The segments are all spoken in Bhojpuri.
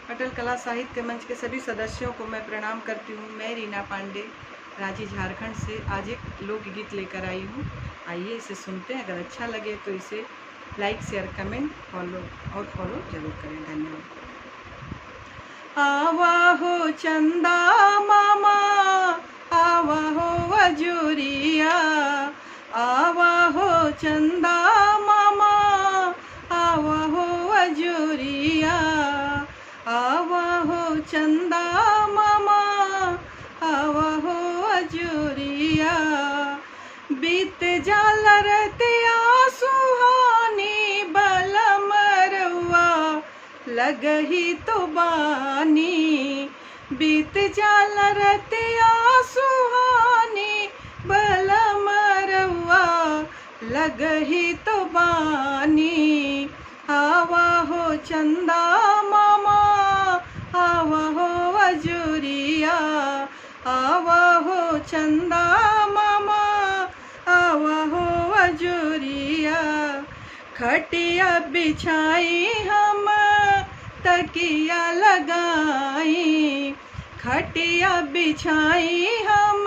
अटल कला साहित्य मंच के सभी सदस्यों को मैं प्रणाम करती हूँ। मैं रीना पांडे, रांची झारखंड से आज एक लोकगीत लेकर आई हूँ। आइए इसे सुनते हैं। अगर अच्छा लगे तो इसे लाइक, शेयर, कमेंट, फॉलो और फॉलो जरूर करें। धन्यवाद। आवा हो चंदा मामा, आवा हो वजूरिया, आवा हो चंदा मामा, आवा हो वजूरिया, आवा हो चंदा मामा, आवा हो अजूरिया। बीत जाल रतिया सुहानी बलम रउआ लगही तो बानी। बीत जाल रतिया सुहानी बलम रउआ लगही तो बानी। आवा हो चंदा मामा, आवा हो अजूरिया, आवा हो चंदा मामा, आवा हो अजूरिया। खटिया बिछाई हम तकिया लगाई, खटिया बिछाई हम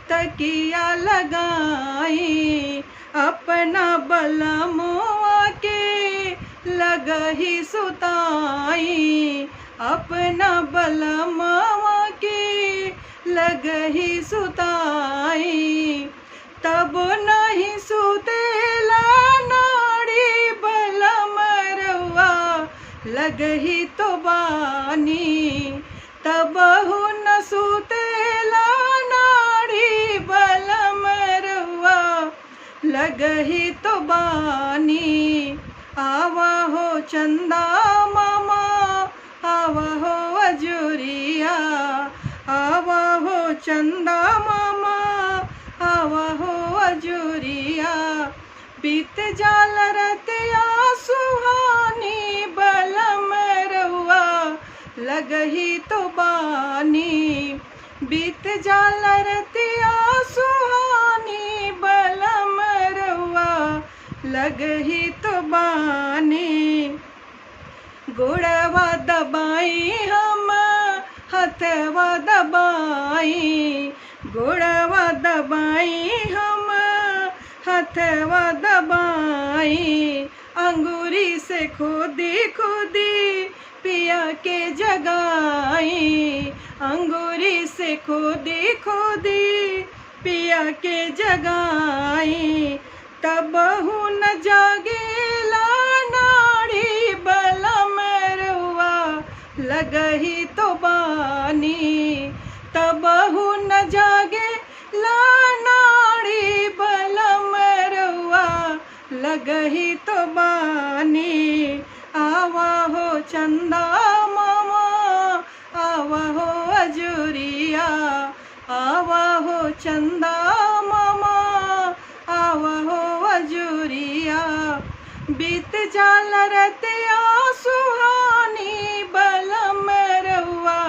तकिया लगाई। अपना बलमुआ के लगही सुताई, अपना बलमुआ के लगही सुताई। तब नहीं सुतेला नाड़ी बलम रउआ लगही तो बानी। तब न सुतेला नाड़ी बलम रउआ लगही तो बानी। आवा हो चंदा मामा, आवा हो अजूरिया, आवा हो चंदा मामा, आवा हो अजूरिया। बीत जाल रतिया सुहानी बलम रउआ लगही तो बानी। बीत जाल रतिया सुहानी बलम रउआ लगही तो बानी। गोड़वा दबाई हम हथवा दबाई, गोड़वा दबाई हम हथवा दबाई। अंगूरी से खोदी खोदी पिया के जगाई, अंगूरी से खोदी खोदी पिया के जगाई। तब न जागेला नाड़ी बलम रउआ लगही तो बानी। तब न जागे ला नाड़ी बलम रउआ लगही तो बानी। आवा हो चंदा मामा, आवा हो अजूरिया, आवा हो चंदा मामा, आवा हो अजूरिया। बीत जाल रतिया सुहानी बलम रउआ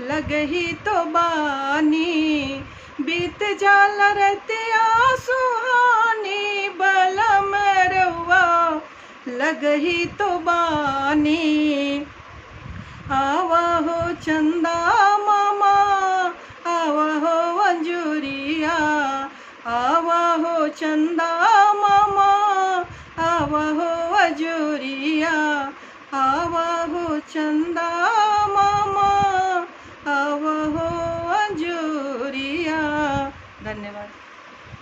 लगही तो बानी। बीत जाल रतिया सुहानी बलम रउआ लगही तो बानी। आवा हो चंदा मामा, आवा हो अंजूरिया, आवा हो चंदा मामा, आवा हो अजूरिया, आवा हो चंदा मामा, आवा हो अंजूरिया। धन्यवाद।